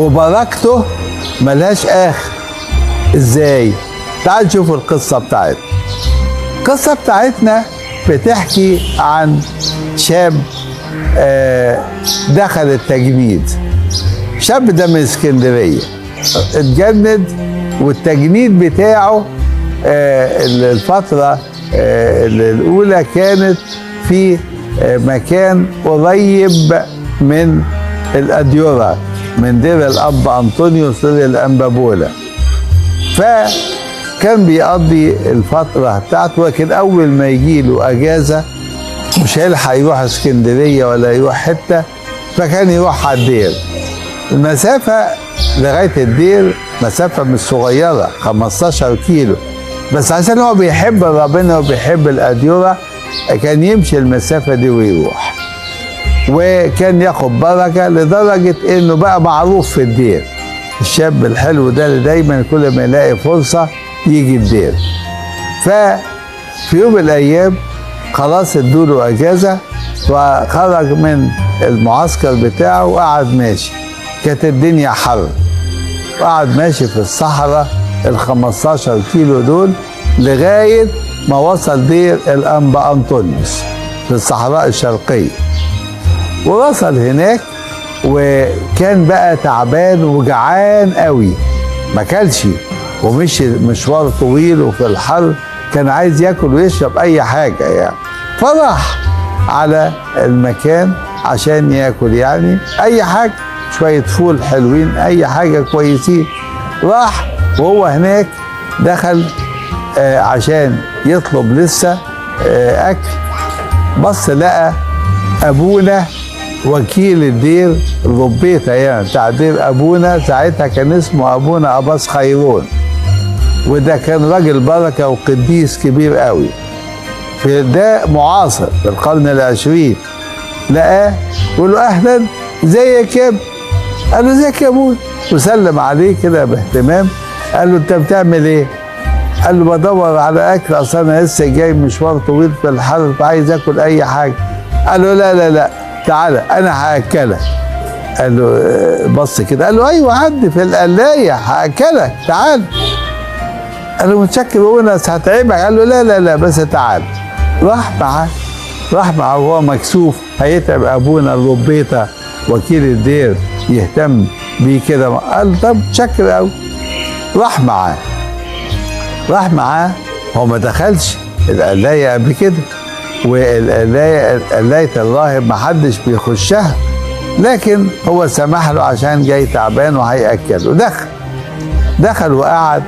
وبركته ملهاش آخر. إزاي؟ تعال نشوف القصة بتاعتنا. القصة بتاعتنا بتحكي عن شاب دخل التجنيد. شاب ده من اسكندرية، اتجند، والتجنيد بتاعه الفترة الأولى كانت في مكان قريب من الأديرة، من دير الأب أنطونيوس للأنبابولا. فكان بيقضي الفترة بتاعته، لكن أول ما يجيله أجازة مش هيلحق يروح اسكندرية ولا يروح حتة، فكان يروح على الدير. المسافة لغاية الدير مسافة مش صغيرة، 15 كيلو، بس عشان هو بيحب ربنا وبيحب الأديرة كان يمشي المسافة دي ويروح، وكان ياخد بركة لدرجة انه بقى معروف في الدير. الشاب الحلو ده اللي دايما كل ما يلاقي فرصة يجي الدير. ففي يوم من الايام خلاص ادوله اجازة، فخرج من المعسكر بتاعه وقعد ماشي. كانت الدنيا حر، وقعد ماشي في الصحراء ال 15 كيلو دول لغاية ما وصل دير الأنبا أنطونيوس في الصحراء الشرقية. ووصل هناك وكان بقى تعبان وجعان قوي، ما كلش ومشي مشوار طويل وفي الحر، كان عايز ياكل ويشرب اي حاجة يعني. فراح على المكان عشان ياكل يعني اي حاجة، شوية فول حلوين، اي حاجة كويسين. راح وهو هناك دخل عشان يطلب لسه اكل، بص لقى ابونا وكيل الدير الربيطة يعني بتاع دير ابونا، ساعتها كان اسمه ابونا اباس خيرون، وده كان راجل بركة وقديس كبير قوي، في ده معاصر في القرن العشرين. لقاه يقول له اهلا، ازيك يا ابني؟ قال له ازيك يا ابوي، وسلم عليه كده باهتمام. قال له انت بتعمل ايه؟ قال له بدور على اكل، اصل انا لسه جاي مشوار طويل في الحر فعايز اكل اي حاجة. قال له لا لا لا، تعالى انا هاكلك. قال له بص كده، قال له ايوه عندي في القلايه هاكلك، تعال. قال له متشكر وانا هتعبك. قال له لا لا لا بس تعال. راح معاه وهو مكسوف، هيتعب ابونا الربيطه وكيل الدير يهتم بيه كده. قال طب متشكر قوي. راح معاه، هو ما دخلش القلايه قبل كده، والقلايه قلايه الراهب ما حدش بيخشها، لكن هو سمح له عشان جاي تعبان وهيأكله. دخل وقعد،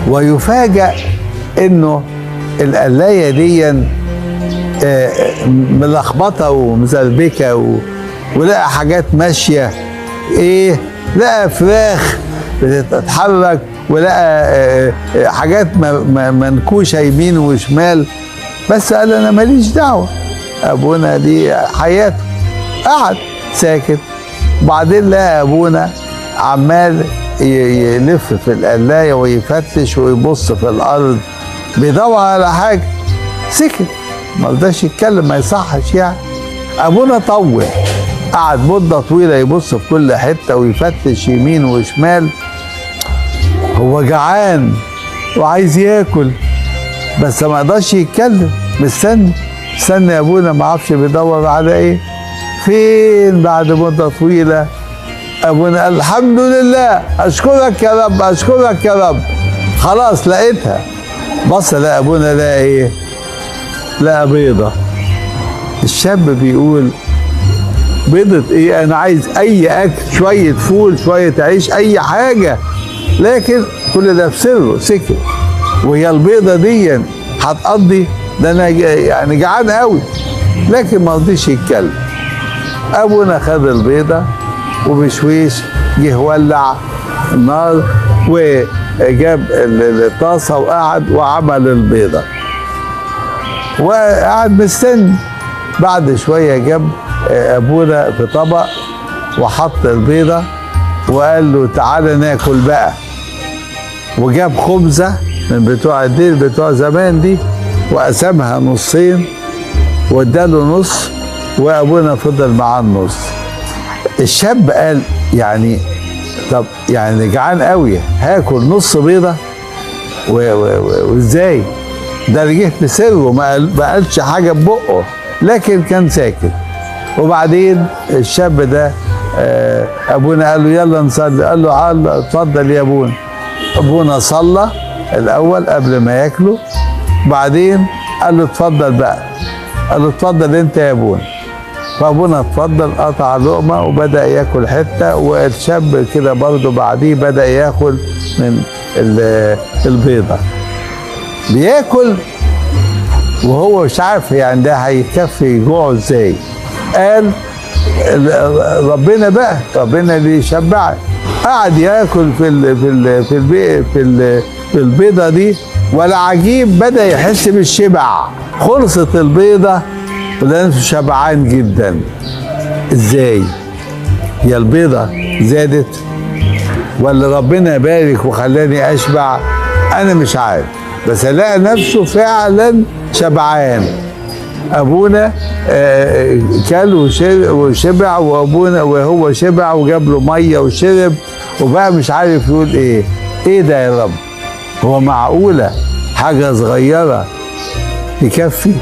ويفاجأ انه القلايه دي ملخبطة ومزربكه، ولقى حاجات ماشية، ايه، لقى فراخ بتتحرك، ولقى حاجات منكوشه يمين وشمال. بس قال انا ماليش دعوه، ابونا دي حياته. قعد ساكت. وبعدين لقى ابونا عمال يلف في القلايه ويفتش ويبص في الارض، بيدور على حاجة. سكت، ما رضاش يتكلم، ما يصحش يعني. ابونا طول، قعد مده طويلة يبص في كل حتة ويفتش يمين وشمال. هو جعان وعايز ياكل بس ما قدرش يتكلم، مستني استنى يا ابونا، ما اعرفش بيدور على ايه. فين بعد مده طويلة ابونا قال الحمد لله، اشكرك يا رب، اشكرك يا رب، خلاص لقيتها. بص لقى ابونا لقى ايه؟ لقى بيضة. الشاب بيقول بيضة ايه؟ انا عايز اي اكل، شوية فول، شوية عيش، اي حاجة. لكن كل ده في سره، سكت. وهي البيضة دي هتقضي؟ ده انا يعني جعان قوي. لكن ما رضيش يتكلم. ابونا خد البيضة وبشويش جه ولع النار وجاب الطاسه وقعد وعمل البيضة وقعد مستني. بعد شوية جاب ابونا في طبق وحط البيضة وقال له تعالى ناكل بقى، وجاب خبزه من بتوع الدير بتوع زمان دي وقسمها نصين واداله نص، وابونا فضل معاه النص. الشاب قال يعني طب يعني جعان قوي، هاكل نص بيضة وازاي؟ ده اللي جه في سره، ما قالش حاجة ببقه، لكن كان ساكت. وبعدين الشاب ده ابونا قال له يلا نصلي، قال له اتفضل يا ابونا. ابونا صلى الاول قبل ما ياكله، بعدين قال له اتفضل بقى، قال له اتفضل انت يا ابونا. فابونا اتفضل، قطع لقمة وبدا ياكل حتة، والشاب كده برضه بعديه بدا ياكل من البيضة. بياكل وهو مش عارف يعني ده هيكفي جوعه ازاي. قال ربنا بقى، ربنا اللي يشبعك. قعد ياكل في ال في ال في البي في ال في البيضة دي، والعجيب بدا يحس بالشبع. خلصت البيضة ولقى شبعان جدا. ازاي؟ يا البيضة زادت ولا ربنا بارك وخلاني اشبع؟ انا مش عارف، بس لقى نفسه فعلا شبعان. ابونا كل وشبع، وابونا وهو شبع وجاب له مية وشرب، وبقى مش عارف يقول ايه. ايه ده يا رب؟ هو معقولة حاجة صغيرة تكفي؟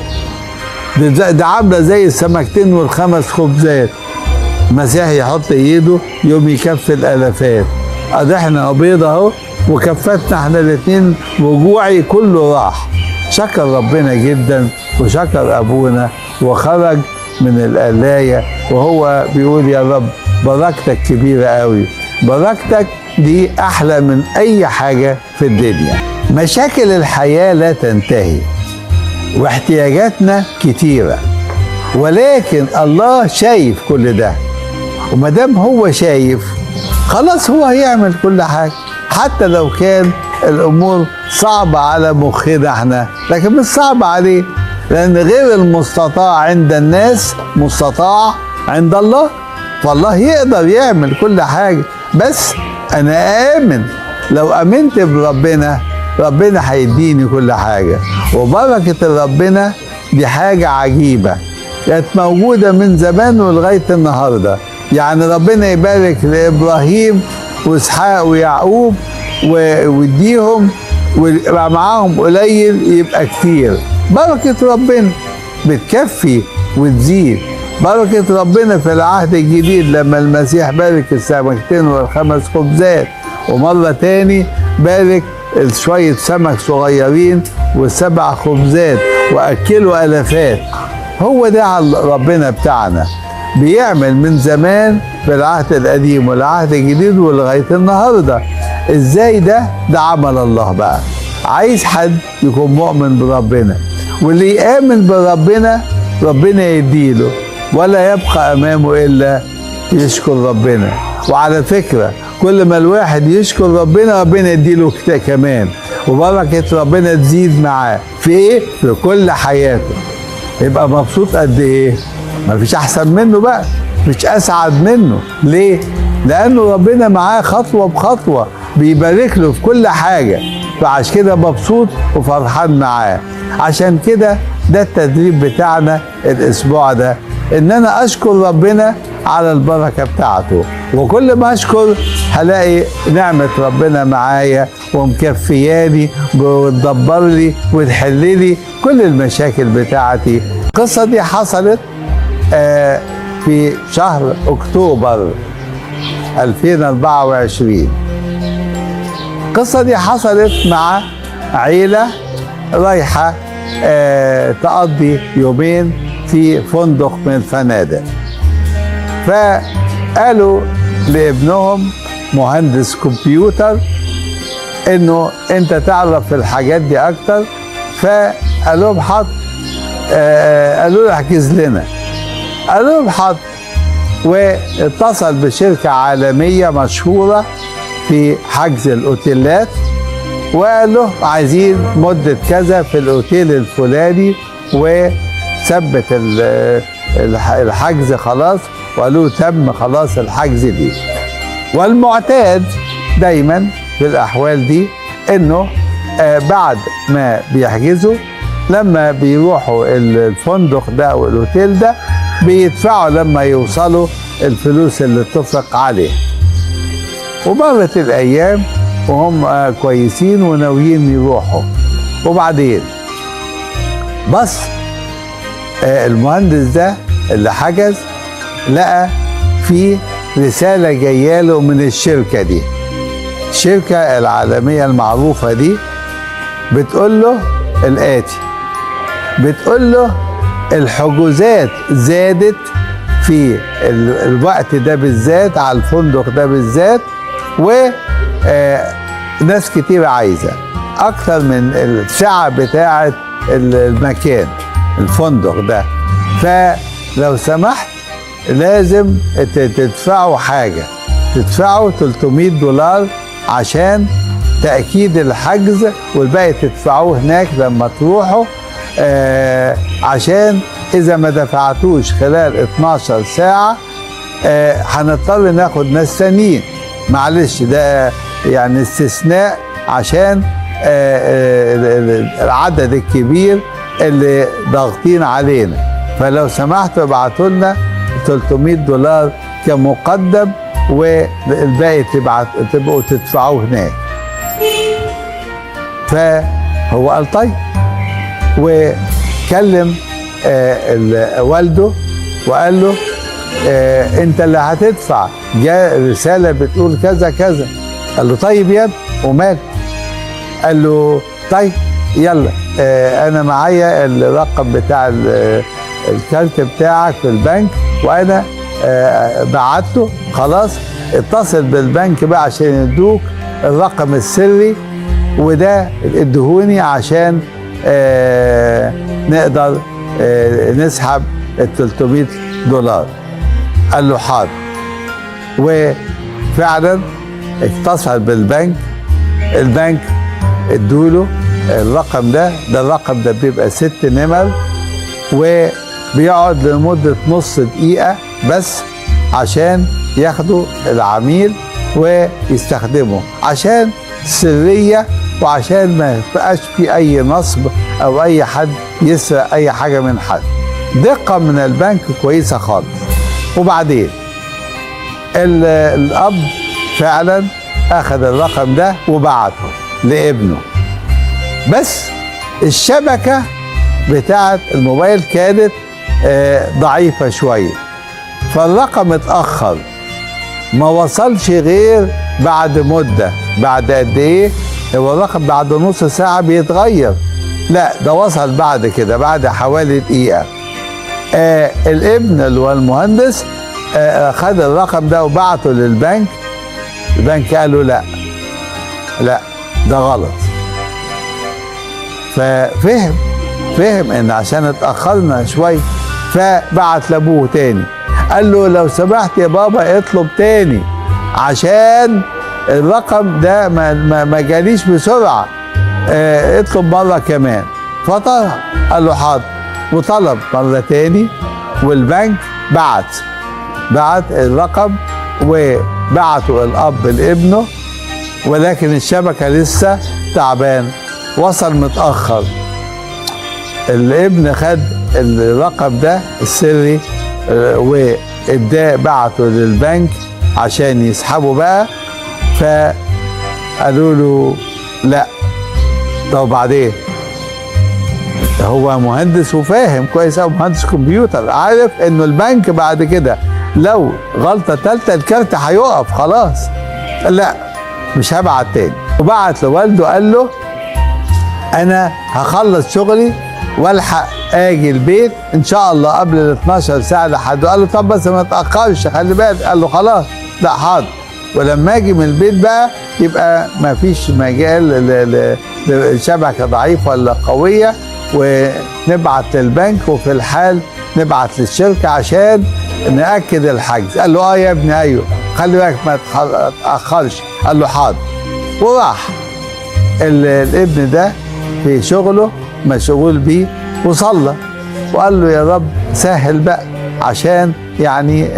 ده عامله زي السمكتين والخمس خبزات. المسيح يحط ايده يوم يكفي الالافات. ادي احنا بيضة اهو وكفتنا احنا الاثنين وجوعي كله راح. شكر ربنا جدا وشكر ابونا، وخرج من القلايه وهو بيقول يا رب بركتك كبيرة قوي، بركتك دي احلى من اي حاجة في الدنيا. مشاكل الحياة لا تنتهي واحتياجاتنا كتيرة، ولكن الله شايف كل ده، وما دام هو شايف خلاص هو هيعمل كل حاجة، حتى لو كان الامور صعبة على مخنا احنا، لكن مش صعبة عليه، لان غير المستطاع عند الناس مستطاع عند الله. فالله يقدر يعمل كل حاجة، بس انا آمن. لو امنت بربنا ربنا هيديني كل حاجة. وبركة ربنا دي حاجة عجيبة كانت موجودة من زمان ولغاية النهارده. يعني ربنا يبارك لابراهيم واسحاق ويعقوب ويديهم، ويبقى معاهم قليل يبقى كتير. بركة ربنا بتكفي وتزيد. بركة ربنا في العهد الجديد لما المسيح بارك السمكتين والخمس خبزات، ومرة تاني بارك شوية سمك صغيرين والسبع خبزات وأكلوا ألفات. هو ده ربنا بتاعنا، بيعمل من زمان في العهد القديم والعهد الجديد ولغاية النهاردة. ازاي ده؟ ده عمل الله بقى. عايز حد يكون مؤمن بربنا، واللي يآمن بربنا ربنا يديله، ولا يبقى أمامه إلا يشكر ربنا. وعلى فكرة كل ما الواحد يشكر ربنا ربنا يديله كمان، وبركة ربنا تزيد معاه في ايه؟ في كل حياته. يبقى مبسوط قد ايه؟ مفيش احسن منه بقى، مش اسعد منه. ليه؟ لانه ربنا معاه خطوة بخطوة، بيبارك له في كل حاجة، فعشان كده مبسوط وفرحان معاه. عشان كده ده التدريب بتاعنا الاسبوع ده، ان انا اشكر ربنا على البركة بتاعته، وكل ما اشكر هلاقي نعمة ربنا معايا ومكفياني وتدبر لي وتحل لي كل المشاكل بتاعتي. القصة دي حصلت في شهر أكتوبر 2024. القصة دي حصلت مع عيلة رايحة تقضي يومين في فندق من الفنادق. فقالوا لابنهم مهندس كمبيوتر انه انت تعرف في الحاجات دي اكتر، فقال لهم حط، قالوا له احجز لنا، قالوا لهم حط. واتصل بشركة عالمية مشهورة في حجز الاوتيلات، وقال له عايزين مدة كذا في الاوتيل الفلاني، وثبت الحجز خلاص، وقالوا تم خلاص الحجز دي. والمعتاد دايما في الأحوال دي إنه بعد ما بيحجزوا لما بيروحوا الفندق ده أو الأوتيل ده بيدفعوا لما يوصلوا الفلوس اللي اتفق عليها. ومرت الأيام وهم كويسين وناويين يروحوا. وبعدين بس المهندس ده اللي حجز لقى في رسالة جاياله من الشركة دي، الشركة العالمية المعروفة دي، بتقول له الآتي، بتقول له الحجوزات زادت في الوقت ده بالذات على الفندق ده بالذات، وناس كتير عايزة أكتر من السعة بتاعة المكان الفندق ده، فلو سمحت لازم تدفعوا حاجة، تدفعوا $300 عشان تأكيد الحجز، والباقي تدفعوه هناك لما تروحوا، عشان إذا ما دفعتوش خلال 12 ساعة هنضطر ناخد ناس تانيين، معلش ده يعني استثناء عشان العدد الكبير اللي ضاغطين علينا، فلو سمحتوا ابعتوا لنا $300 كمقدم والباقي تبقوا تدفعوه هناك. فهو قال طيب، وكلم والده وقال له انت اللي هتدفع، جاء رسالة بتقول كذا كذا. قال له طيب يا ابني ومال؟ قال له طيب يلا، انا معايا الرقم بتاع الكارت بتاعك في البنك، وانا بعته خلاص، اتصل بالبنك بقى عشان يدوك الرقم السري، وده ادهوني عشان نقدر نسحب ال $300. قال له حاضر. وفعلا اتصل بالبنك، البنك ادوله الرقم ده، ده الرقم ده بيبقى 6 نمر، وبيقعد لمدة نص دقيقة بس عشان ياخدوا العميل ويستخدمه، عشان سرية وعشان ما يبقاش في أي نصب أو أي حد يسرق أي حاجة من حد. دقة من البنك كويسة خالص. وبعدين الأب فعلا أخذ الرقم ده وبعته لابنه، بس الشبكة بتاعت الموبايل كانت ضعيفة شوية، فالرقم اتأخر، ما وصلش غير بعد مدة. بعد قد ايه؟ هو الرقم بعد نص ساعة بيتغير، لا ده وصل بعد كده، بعد حوالي دقيقة. الابن اللي هو المهندس خد الرقم ده وبعته للبنك، البنك قال له لا لا ده غلط. ففهم ان عشان اتأخرنا شوية، فبعت لابوه تاني قال له لو سمحت يا بابا اطلب تاني عشان الرقم ده ما جاليش بسرعة، اطلب مرة كمان. فطلب، قال له حاضر، وطلب مرة تاني، والبنك بعت الرقم وبعته الأب لابنه، ولكن الشبكة لسه تعبان، وصل متأخر. الابن خد الرقم ده السري واداه بعته للبنك عشان يسحبه بقى، فقالوا له لا. طب بعدين هو مهندس وفاهم كويس أوي، مهندس كمبيوتر، عارف انه البنك بعد كده لو غلطة تالتة الكارت هيقف خلاص، لا مش هبعت تاني. وبعت لوالده قال له انا هخلص شغلي والحق اجي البيت ان شاء الله قبل ال 12 ساعه لحد. قال له طب بس ما تاخرش خلي بالك. قال له خلاص لا حاضر، ولما اجي من البيت بقى يبقى ما فيش مجال لشبكه ضعيفه ولا قويه، ونبعت للبنك، وفي الحال نبعت للشركه عشان ناكد الحجز. قال له اه يا ابني ايوه خلي بالك ما تاخرش. قال له حاضر. وراح الابن ده في شغله مشغول بيه، وصلى وقال له يا رب سهل بقى عشان يعني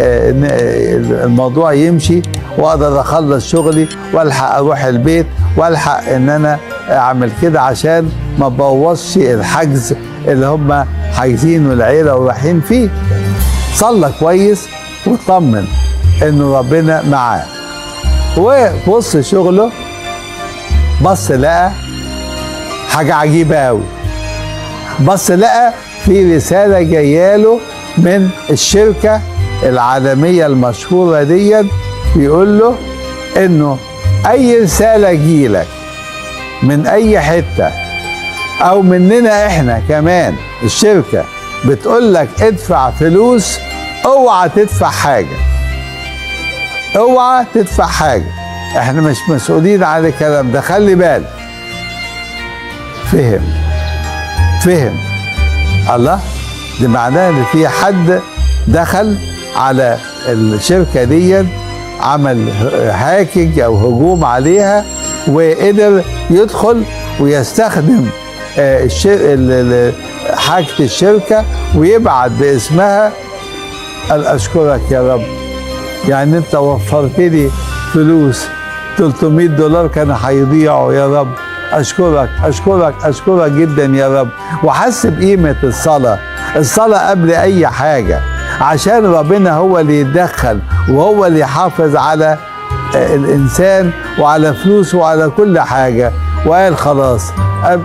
الموضوع يمشي واقدر اخلص شغلي والحق اروح البيت والحق ان انا اعمل كده عشان ما بوظش الحجز اللي هم حاجزينه العيله ورايحين فيه. صلى كويس واطمن انه ربنا معاه. وفي وسط شغله بص لقى حاجة عجيبة أوي. بص لقى في رسالة جاياله من الشركة العالمية المشهورة دي، بيقول له إنه أي رسالة جيلك من أي حتة أو مننا إحنا كمان الشركة بتقول لك ادفع فلوس، اوعى تدفع حاجة، اوعى تدفع حاجة، احنا مش مسؤولين عن الكلام ده، خلي بالك. فهم الله، دي معناه ان في حد دخل على الشركة دي، عمل hacking او هجوم عليها، وقدر يدخل ويستخدم حاجة الشركة ويبعت باسمها. قال أشكرك يا رب، يعني أنت وفرت لي فلوس $300 كانوا هيضيعوا يا رب، أشكرك أشكرك أشكرك جدا يا رب. وحس بقيمة الصلاة، الصلاة قبل أي حاجة، عشان ربنا هو اللي يتدخل وهو اللي يحافظ على الإنسان وعلى فلوسه وعلى كل حاجة. وقال خلاص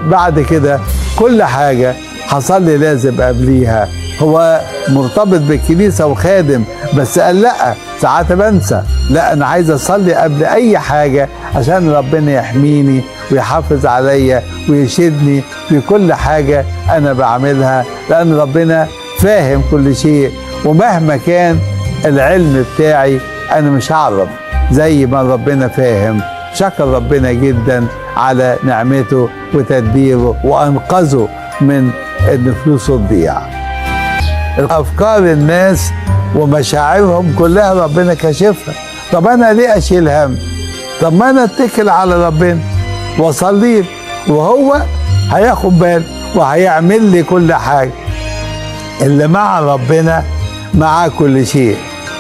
بعد كده كل حاجة حصل لي لازم قبليها. هو مرتبط بالكنيسة وخادم، بس قال لأ ساعات بنسى، لأ أنا عايز أصلي قبل أي حاجة عشان ربنا يحميني ويحافظ عليا ويشدني في كل حاجة أنا بعملها، لأن ربنا فاهم كل شيء، ومهما كان العلم بتاعي أنا مش هعرف زي ما ربنا فاهم. شكر ربنا جدا على نعمته وتدبيره وأنقذه من إن فلوسه تضيع. أفكار الناس ومشاعرهم كلها ربنا كشفها. طب أنا ليه أشيل هم؟ طب ما أنا أتكل على ربنا وأصلي وهو هياخد بال وهيعمل لي كل حاجة. اللي مع ربنا مع كل شيء،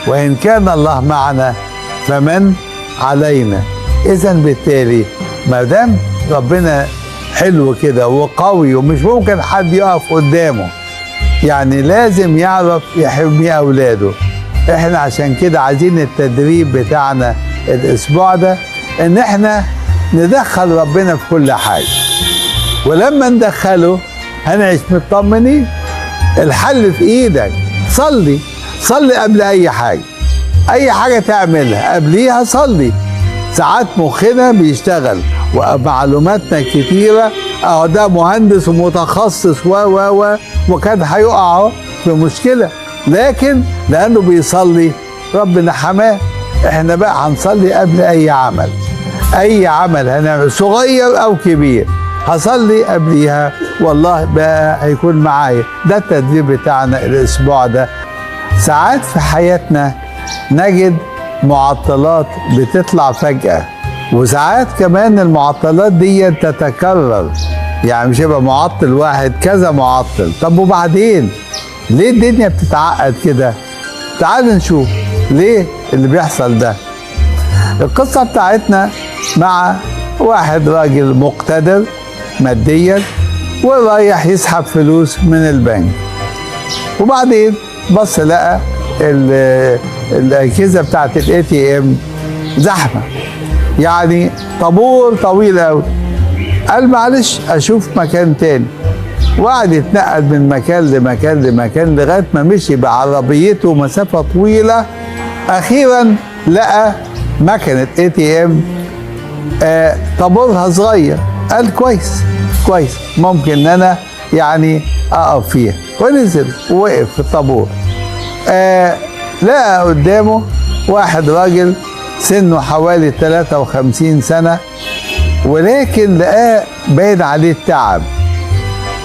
وإن كان الله معنا فمن علينا. إذا بالتالي ما دام ربنا حلو كده وقوي ومش ممكن حد يقف قدامه، يعني لازم يعرف يحمي أولاده. إحنا عشان كده عايزين التدريب بتاعنا الأسبوع ده إن إحنا ندخل ربنا في كل حاجة، ولما ندخله هنعيش مطمنين. الحل في إيدك، صلي، صلي قبل أي حاجة، أي حاجة تعملها قبليها صلي. ساعات مخنا بيشتغل ومعلوماتنا كتيرة، أهو ده مهندس ومتخصص و و و وكان هيقع في مشكلة، لكن لأنه بيصلي ربنا حماه. احنا بقى هنصلي قبل أي عمل، أي عمل هنعمل صغير أو كبير هصلي قبليها، والله بقى هيكون معايا. ده التدريب بتاعنا الأسبوع ده. ساعات في حياتنا نجد معطلات بتطلع فجأة، وساعات كمان المعطلات دي تتكرر، يعني مش يبقى معطل واحد، كذا معطل. طب وبعدين ليه الدنيا بتتعقد كده؟ تعال نشوف ليه اللي بيحصل ده. القصة بتاعتنا مع واحد راجل مقتدر ماديا ورايح يسحب فلوس من البنك، وبعدين بص لقى الأجهزة بتاعت ال ATM زحمة، يعني طابور طويل قوي. قال معلش اشوف مكان تاني، وقعد يتنقل من مكان لمكان لمكان لغاية ما مشي بعربيته مسافة طويلة. اخيرا لقى مكنه ATM طابورها صغير. قال كويس كويس، ممكن ان انا يعني اقف فيها. ونزل ووقف في الطابور. لقى قدامه واحد راجل سنة حوالي 53 سنة، ولكن لقاه باين عليه التعب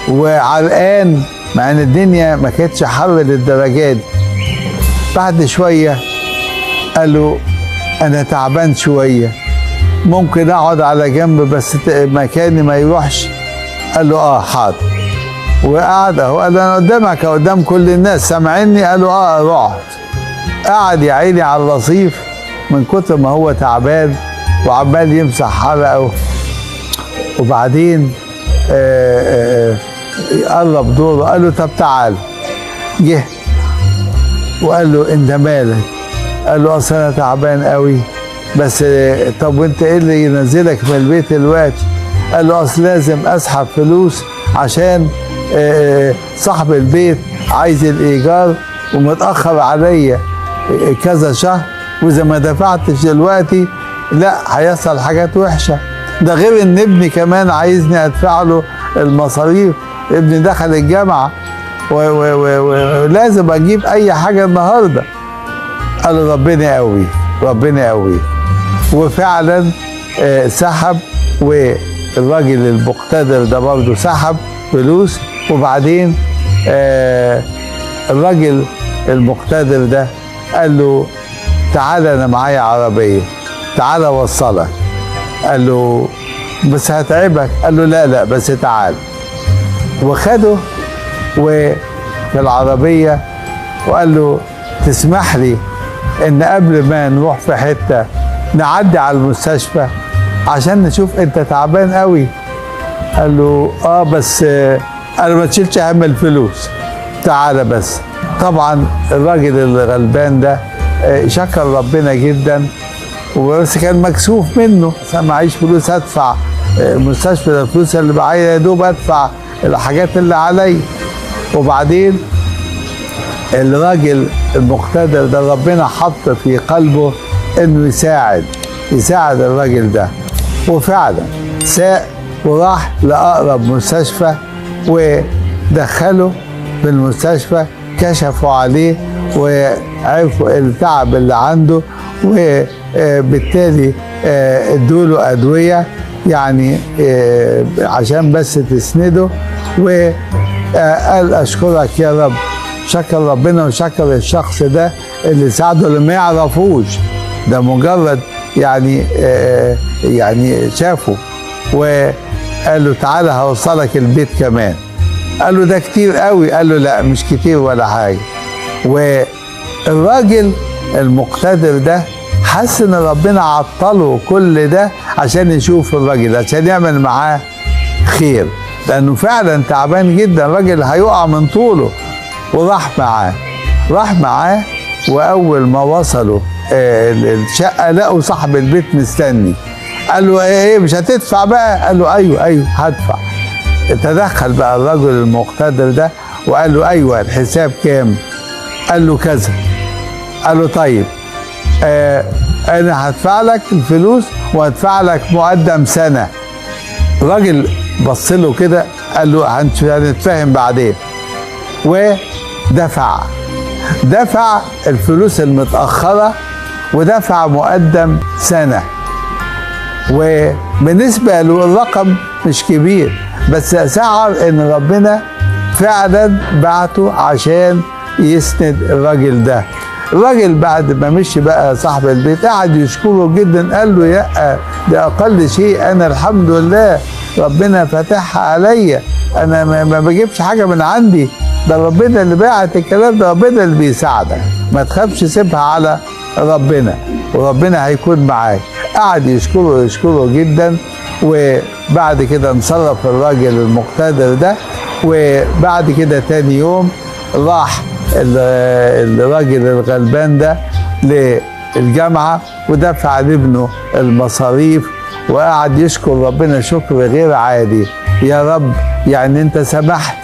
وعرقان، مع ان الدنيا ما كانتش حر للدرجة دي. بعد شوية قال له انا تعبان شوية، ممكن اقعد على جنب بس مكاني ما يروحش؟ قال له اه حاضر. وقعد اهو، قال له انا قدامك قدام كل الناس سامعيني؟ قال له اه اقعد. قعد يا عيني على الرصيف من كتر ما هو تعبان وعمال يمسح حرقه. وبعدين قرب دوره، قال له طب تعال. جه وقال له انت مالك؟ قال له اصل انا تعبان قوي، بس طب وانت ايه اللي ينزلك من البيت دلوقتي؟ قال له اصل لازم اسحب فلوس عشان صاحب البيت عايز الايجار ومتاخر عليا كذا شهر، واذا ما دفعتش دلوقتي لا هيحصل حاجات وحشة. ده غير ان ابني كمان عايزني ادفع له المصاريف، ابني دخل الجامعة ولازم اجيب اي حاجة النهارده. قال له ربنا يقويك، ربنا يقويك. وفعلا سحب، والراجل المقتدر ده برضه سحب فلوس. وبعدين الراجل المقتدر ده قال له تعالى انا معايا عربية، تعالى وصلك. قال له بس هتعبك. قال له لا لا بس تعال. وخده وفي العربية وقال له تسمح لي ان قبل ما نروح في حتة نعدي على المستشفى عشان نشوف انت تعبان قوي. قال له اه بس انا ما تشيلش هم الفلوس، تعالى بس. طبعا الراجل الغلبان ده شكر ربنا جدا، وبس كان مكسوف منه، معيش فلوس ادفع المستشفى، الفلوس اللي معايا يا دوب ادفع الحاجات اللي عليا. وبعدين الراجل المقتدر ده ربنا حط في قلبه انه يساعد الراجل ده، وفعلا ساق وراح لأقرب مستشفى ودخله في المستشفى، كشفوا عليه وعرفوا التعب اللي عنده، وبالتالي ادوا له أدوية يعني عشان بس تسنده. وقال أشكرك يا رب، شكر ربنا وشكر الشخص ده اللي ساعده، اللي ما يعرفوش ده مجرد يعني شافه. وقال له تعالى هوصلك البيت كمان. قال له ده كتير قوي. قال له لا مش كتير ولا حاجة. والراجل المقتدر ده حس ان ربنا عطله كل ده عشان يشوف الراجل، عشان يعمل معاه خير، لانه فعلا تعبان جدا، الراجل هيقع من طوله. وراح معاه، راح معاه، واول ما وصلوا الشقة لقوا صاحب البيت مستني. قال له ايه مش هتدفع بقى؟ قال له ايوه ايوه هدفع. تدخل بقى الرجل المقتدر ده وقال له ايوه الحساب كام؟ قال له كذا. قال له طيب انا هدفع لك الفلوس وهدفع لك مقدم سنة. الراجل بص له كده قال له هنتفاهم بعدين. ودفع، دفع الفلوس المتأخرة ودفع مقدم سنة. وبالنسبة له الرقم مش كبير، بس شعر ان ربنا فعلا بعته عشان يسند الراجل ده. الراجل بعد ما مشي بقى صاحب البيت قعد يشكره جدا، قال له يا ده اقل شيء، انا الحمد لله ربنا فتحها عليا، انا ما بجيبش حاجة من عندي، ده ربنا اللي باعت الكلام ده، ربنا اللي بيساعدك، ما تخافش، سيبها على ربنا وربنا هيكون معاك. قعد يشكره يشكره جدا. وبعد كده انصرف الراجل المقتدر ده. وبعد كده تاني يوم راح الراجل الغلبان ده للجامعة ودفع لابنه المصاريف، وقعد يشكر ربنا شكر غير عادي. يا رب يعني انت سمحت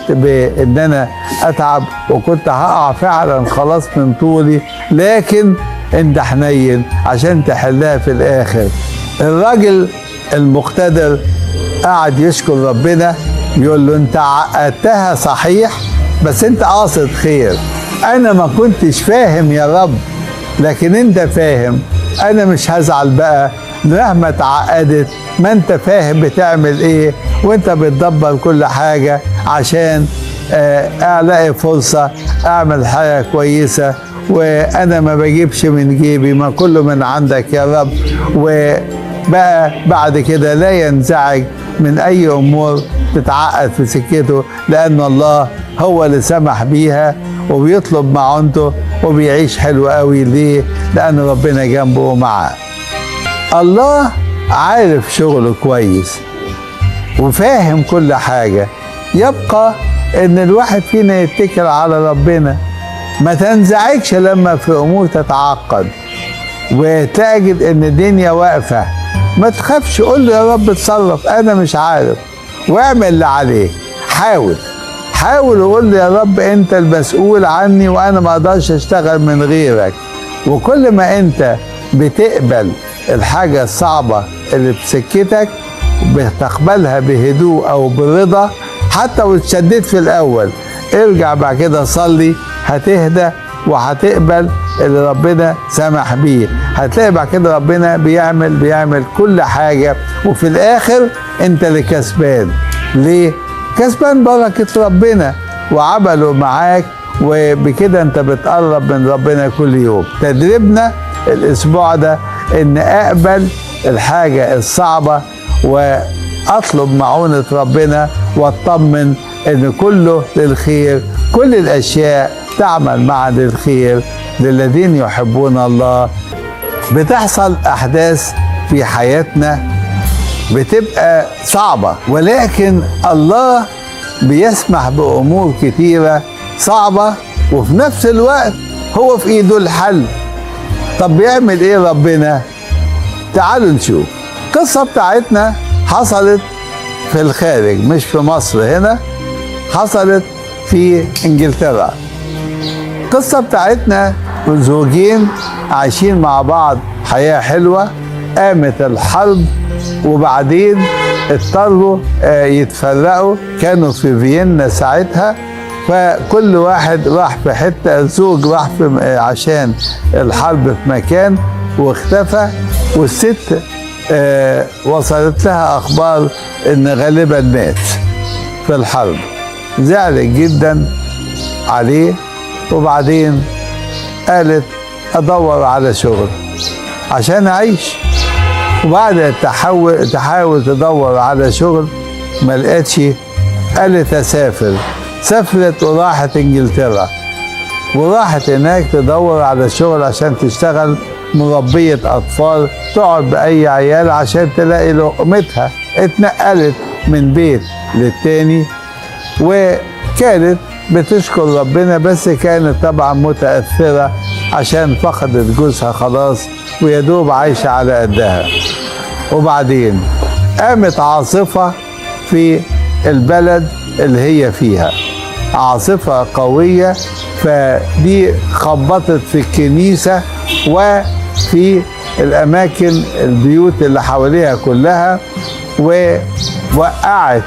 بان انا اتعب وكنت هقع فعلا خلاص من طولي، لكن انت حنين عشان تحلها في الاخر. الراجل المقتدر قعد يشكر ربنا، يقول له انت عقدتها صحيح، بس انت قاصد خير، انا ما كنتش فاهم يا رب، لكن انت فاهم، انا مش هزعل بقى مهما اتعقدت، ما انت فاهم بتعمل ايه وانت بتدبر كل حاجة عشان الاقي فرصة اعمل حاجة كويسة، وانا ما بجيبش من جيبي، ما كله من عندك يا رب. وبقى بعد كده لا ينزعج من اي امور تتعقد في سكته، لان الله هو اللي سمح بيها وبيطلب معونته وبيعيش حلو قوي. ليه؟ لان ربنا جنبه ومعاه. الله عارف شغله كويس وفاهم كل حاجة. يبقى ان الواحد فينا يتكل على ربنا، ما تنزعجش لما في امور تتعقد. وتجد ان الدنيا واقفة، ما تخافش، قول له يا رب اتصرف، انا مش عارف، واعمل اللي عليك. حاول حاول وقول له يا رب انت المسؤول عني وانا ما اقدرش اشتغل من غيرك. وكل ما انت بتقبل الحاجة الصعبة اللي بسكتك بتقبلها بهدوء او برضا، حتى لو اتشددت في الاول، ارجع بعد كده صلي، هتهدى وهتقبل اللي ربنا سمح بيه. هتلاقي بعد كده ربنا بيعمل كل حاجة، وفي الاخر انت اللي كسبان. ليه؟ كسبان بركة ربنا وعمله معاك، وبكده انت بتقرب من ربنا كل يوم. تدريبنا الاسبوع ده ان اقبل الحاجة الصعبة واطلب معونة ربنا، واطمن ان كله للخير، كل الاشياء تعمل معا للخير للذين يحبون الله. بتحصل احداث في حياتنا بتبقى صعبة، ولكن الله بيسمح بأمور كتيرة صعبة، وفي نفس الوقت هو في إيده الحل. طب بيعمل إيه ربنا؟ تعالوا نشوف. القصة بتاعتنا حصلت في الخارج، مش في مصر، هنا حصلت في إنجلترا. القصة بتاعتنا زوجين عايشين مع بعض حياة حلوة، قامت الحرب وبعدين اضطروا يتفرقوا. كانوا في فيينا ساعتها، فكل واحد راح في حتة، الزوج راح في عشان الحرب في مكان واختفى، والست وصلت لها أخبار إن غالبا مات في الحرب. زعلت جدا عليه، وبعدين قالت أدور على شغل عشان أعيش. وبعد تحاول تدور على شغل ما لقتش، قالت أسافر. سافرت وراحت إنجلترا، وراحت هناك تدور على شغل عشان تشتغل مربية أطفال، تقعد بأي عيال عشان تلاقي لقمتها. اتنقلت من بيت للتاني، وكانت بتشكر ربنا، بس كانت طبعا متأثرة عشان فقدت جوزها خلاص، ويدوب عايشة على قدها. وبعدين قامت عاصفة في البلد اللي هي فيها، عاصفة قوية، فدي خبطت في الكنيسة وفي الأماكن البيوت اللي حواليها كلها، ووقعت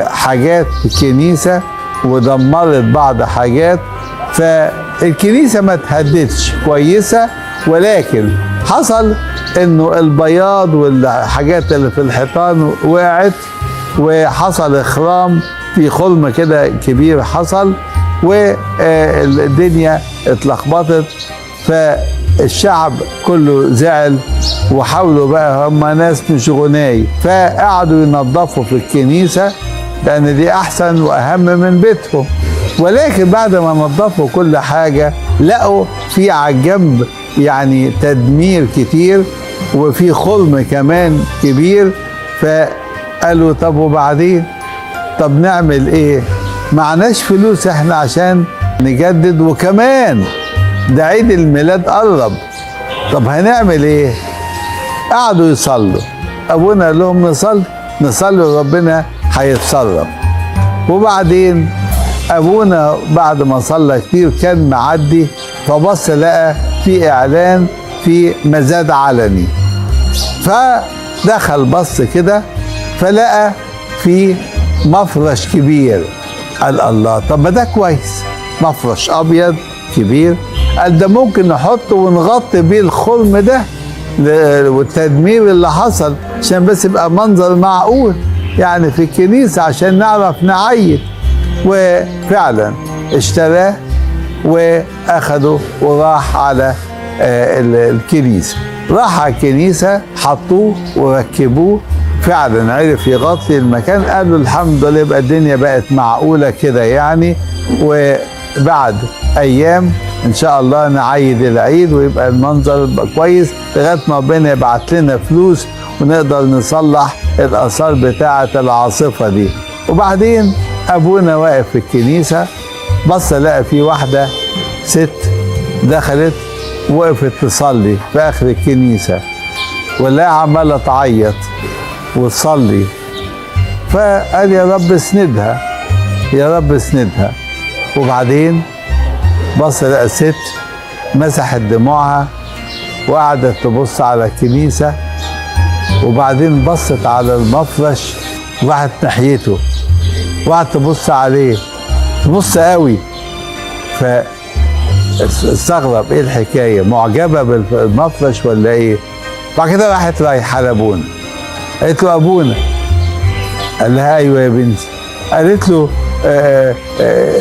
حاجات في الكنيسة ودمرت بعض حاجات. فالكنيسة ما تهدتش كويسة، ولكن حصل انه البياض والحاجات اللي في الحيطان وقعت، وحصل اخرام في خرم كده كبير حصل، والدنيا اتلخبطت. فالشعب كله زعل، وحاولوا بقى، هم ناس مش غناي، فقعدوا ينظفوا في الكنيسة لأن دي أحسن وأهم من بيتهم. ولكن بعد ما نظفوا كل حاجة لقوا في على الجنب يعني تدمير كتير، وفي خرم كمان كبير. فقالوا طب وبعدين، طب نعمل ايه؟ معناش فلوس احنا عشان نجدد، وكمان ده عيد الميلاد قرب، طب هنعمل ايه؟ قعدوا يصلوا. ابونا قال لهم نصلي نصلي وربنا هيتصرف. وبعدين ابونا بعد ما صلى كتير كان معدي، فبص لقى في اعلان في مزاد علني، فدخل بص كده فلقى في مفرش كبير. قال الله، طب ما ده كويس، مفرش ابيض كبير، قال ده ممكن نحطه ونغطي بيه الخرم ده والتدمير اللي حصل، عشان بس يبقى منظر معقول يعني في الكنيسة عشان نعرف نعيد. وفعلا اشتراه واخده وراح على الكنيسة. راح على الكنيسة، حطوه وركبوه، فعلا عرف يغطي المكان. قالوا الحمد لله، يبقى الدنيا بقت معقولة كده يعني، وبعد أيام إن شاء الله نعيد العيد ويبقى المنظر كويس، لغاية ما ربنا يبعت لنا فلوس ونقدر نصلح الآثار بتاعة العاصفة دي. وبعدين أبونا واقف في الكنيسة، بص لقى في واحدة ست دخلت وقفت تصلي في آخر الكنيسة، ولا عمالة تعيط وتصلي. فقال يا رب اسندها، يا رب اسندها. وبعدين بص لقى ست مسحت دموعها وقعدت تبص على الكنيسة، وبعدين بصت على المفرش وراحت ناحيته وقعدت تبص عليه، تبص قوي. فاستغرب ايه الحكاية، معجبة بالمفرش ولا ايه؟ بعد كده راحت رايحة لابونا، قالت له ابونا. قال لها ايوه يا بنتي. قالت له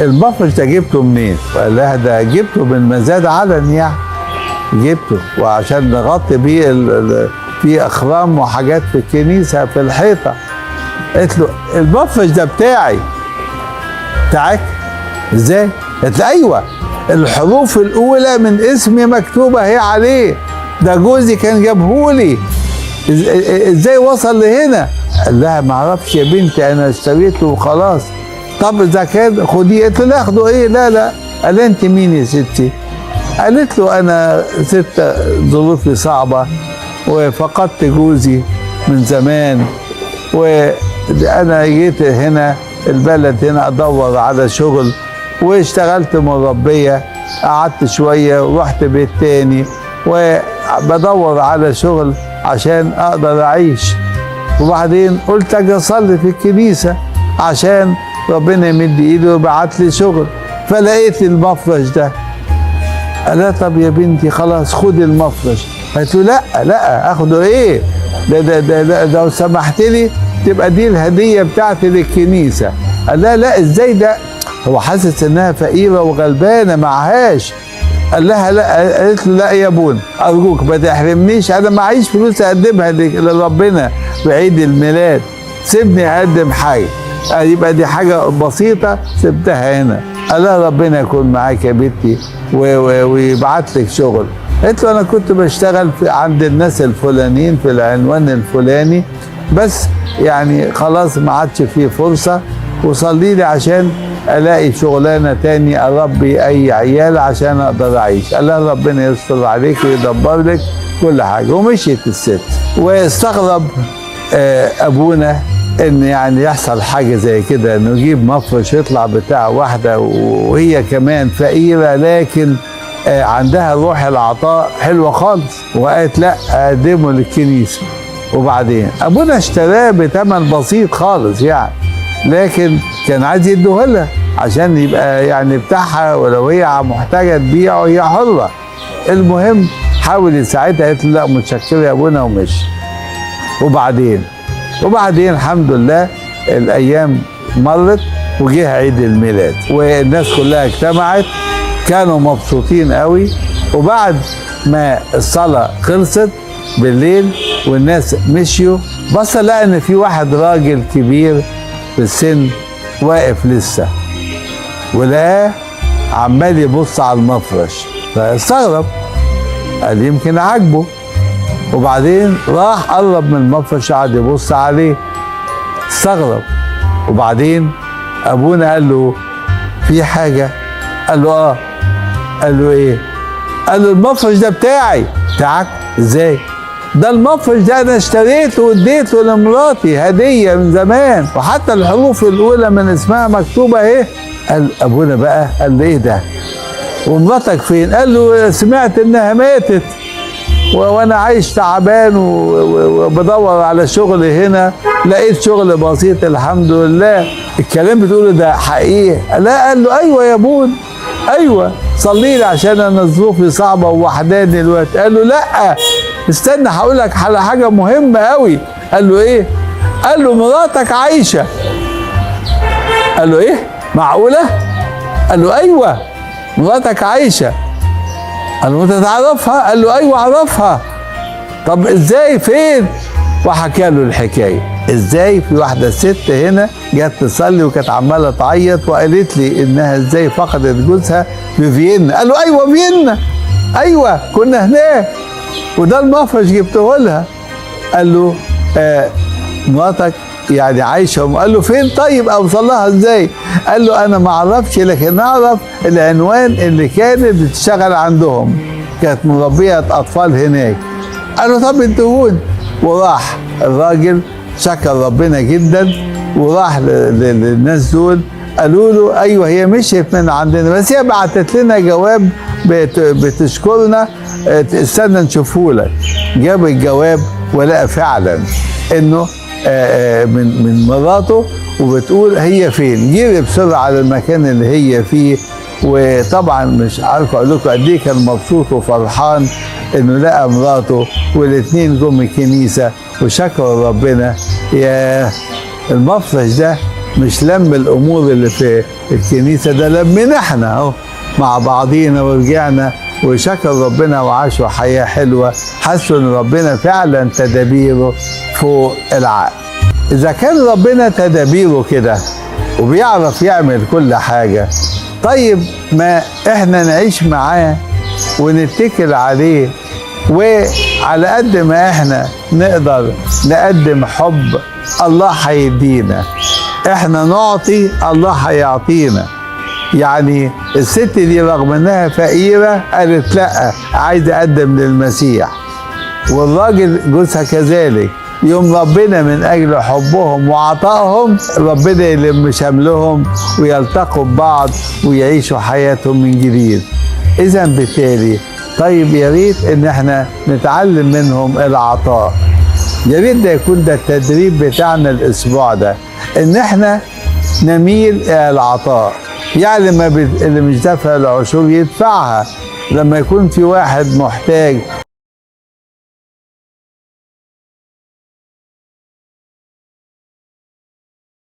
المفرش ده جبته منين؟ قال لها ده جبته من مزاد علن، يعني جبته وعشان نغطي بيه في اخرام وحاجات في الكنيسة في الحيطة. قالت له المفرش ده بتاعي. بتاعك ازاي؟ قالت له ايوه، الحروف الاولى من اسمي مكتوبة هي عليه، ده جوزي كان جابهولي، ازاي وصل لهنا؟ قال لها ما اعرفش يا بنتي، انا اشتريته وخلاص. طب اذا كان خديه. قالت له لا اخده ايه، لا لا. قال انت مين يا ستي؟ قالت له انا ست ظروفي صعبة وفقدت جوزي من زمان، وانا جيت هنا البلد هنا ادور على شغل، واشتغلت مربيه، قعدت شوية ورحت بيت تاني وبدور على شغل عشان اقدر اعيش، وبعدين قلت اجي اصلي في الكنيسة عشان ربنا يمد ايده ويبعت لي شغل، فلقيت المفرش ده. قال لها طب يا بنتي خلاص خدي المفرش. قالت له لا لا اخده ايه، ده ده ده ده لو سمحت لي تبقى دي الهدية بتاعتي للكنيسة. قال لها لا ازاي ده، هو حاسس انها فقيرة وغلبانه معهاش. قال لها لا، قالت له لا يا ابونا ارجوك ما تحرمنيش، انا معيش فلوس اقدمها لربنا في عيد الميلاد، سيبني اقدم حاجة، يبقى دي حاجة بسيطة سبتها هنا. قال لها ربنا يكون معاك يا بنتي ويبعت لك شغل. قالت له انا كنت بشتغل عند الناس الفلانيين في العنوان الفلاني، بس يعني خلاص ما عادش فيه فرصة، وصلي لي عشان الاقي شغلانة تاني اربي اي عيال عشان اقدر اعيش. قال لها ربنا يستر عليك ويدبر لك كل حاجة. ومشيت الست. واستغرب ابونا ان يعني يحصل حاجة زي كده، انه يجيب مفرش يطلع بتاع واحدة وهي كمان فقيرة، لكن عندها روح العطاء حلوة خالص، وقالت لا اقدمه للكنيسة. وبعدين ابونا اشتراه بثمن بسيط خالص يعني، لكن كان عايز يديه لها عشان يبقى يعني بتاعها، ولو هي محتاجه تبيعه هي حره. المهم حاول يساعدها، قالت له لا متشكره يا ابونا، ومشي. وبعدين الحمد لله الايام مرت وجه عيد الميلاد والناس كلها اجتمعت، كانوا مبسوطين قوي. وبعد ما الصلاة خلصت بالليل والناس مشيوا، بص لقى ان في واحد راجل كبير في السن واقف لسه، ولقاه عمال يبص على المفرش، فاستغرب، قال يمكن عاجبه. وبعدين راح قرب من المفرش قعد يبص عليه، استغرب. وبعدين ابونا قال له في حاجة؟ قال له اه. قال له ايه؟ قال له المفرش ده بتاعي. بتاعك ازاي؟ ده المفرش ده انا اشتريته واديته لمراتي هديه من زمان، وحتى الحروف الاولى من اسمها مكتوبة اهي. قال ابونا بقى، قال له ايه ده؟ ومراتك فين؟ قال له سمعت انها ماتت، وانا عايش تعبان وبدور على شغل هنا، لقيت شغل بسيط الحمد لله. الكلام بتقوله ده حقيقي؟ لا. قال له ايوه يا ابونا، ايوه صلي لي عشان انا ظروفي صعبة ووحداني دلوقتي. قال له لا استنى هقول لك على حاجة مهمة قوي. قال له ايه؟ قال له مراتك عايشه. قال له ايه؟ معقولة؟ قال له ايوه مراتك عايشه. قال له انت تعرفها؟ قال له ايوه اعرفها. طب ازاي؟ فين؟ وحكى له الحكاية ازاي في واحدة ست هنا جت تصلي وكانت عماله تعيط وقالت لي انها ازاي فقدت جوزها في فيينا. قال له ايوه فيينا، ايوه كنا هناك، وده المفرش جبته لها. قال له مراتك يعني عايشه. قال له فين طيب؟ اوصل لها ازاي؟ قال له انا ما اعرفش، لكن اعرف العنوان اللي كانت بتشتغل عندهم. كانت مربية أطفال هناك. قالوا طب ادهون. وراح الراجل شكر ربنا جدا وراح للناس دول، قالوا له ايوه هي مشيت من عندنا، بس هي بعتت لنا جواب بتشكرنا، استنى نشوفه لك. جاب الجواب ولقى فعلا انه من مراته، وبتقول هي فين. جري بسرعة على المكان اللي هي فيه، وطبعا مش عارف اقول لكم قد ايه كان مبسوط وفرحان انه لقى مراته، والاثنين جم الكنيسة وشكروا ربنا. يا المفرش ده مش لم الامور اللي في الكنيسة، ده لمنا احنا اهو مع بعضينا ورجعنا وشكر ربنا وعاشوا حياة حلوة، حسوا ان ربنا فعلا تدابيره فوق العقل. اذا كان ربنا تدابيره كده وبيعرف يعمل كل حاجة، طيب ما احنا نعيش معاه ونتكل عليه، وعلى قد ما احنا نقدر نقدم حب الله هيدينا، احنا نعطي الله هيعطينا. يعني الست دي رغم انها فقيرة قالت لا، عايزة اقدم للمسيح، والراجل جوزها كذلك. يوم ربنا من اجل حبهم وعطائهم ربنا يلم شملهم ويلتقوا ببعض ويعيشوا حياتهم من جديد. اذا بالتالي طيب يا ريت ان احنا نتعلم منهم العطاء، يا ريت ده يكون ده التدريب بتاعنا الاسبوع ده، ان احنا نميل الى العطاء. يعني ما اللي مش دافع العشور يدفعها، لما يكون في واحد محتاج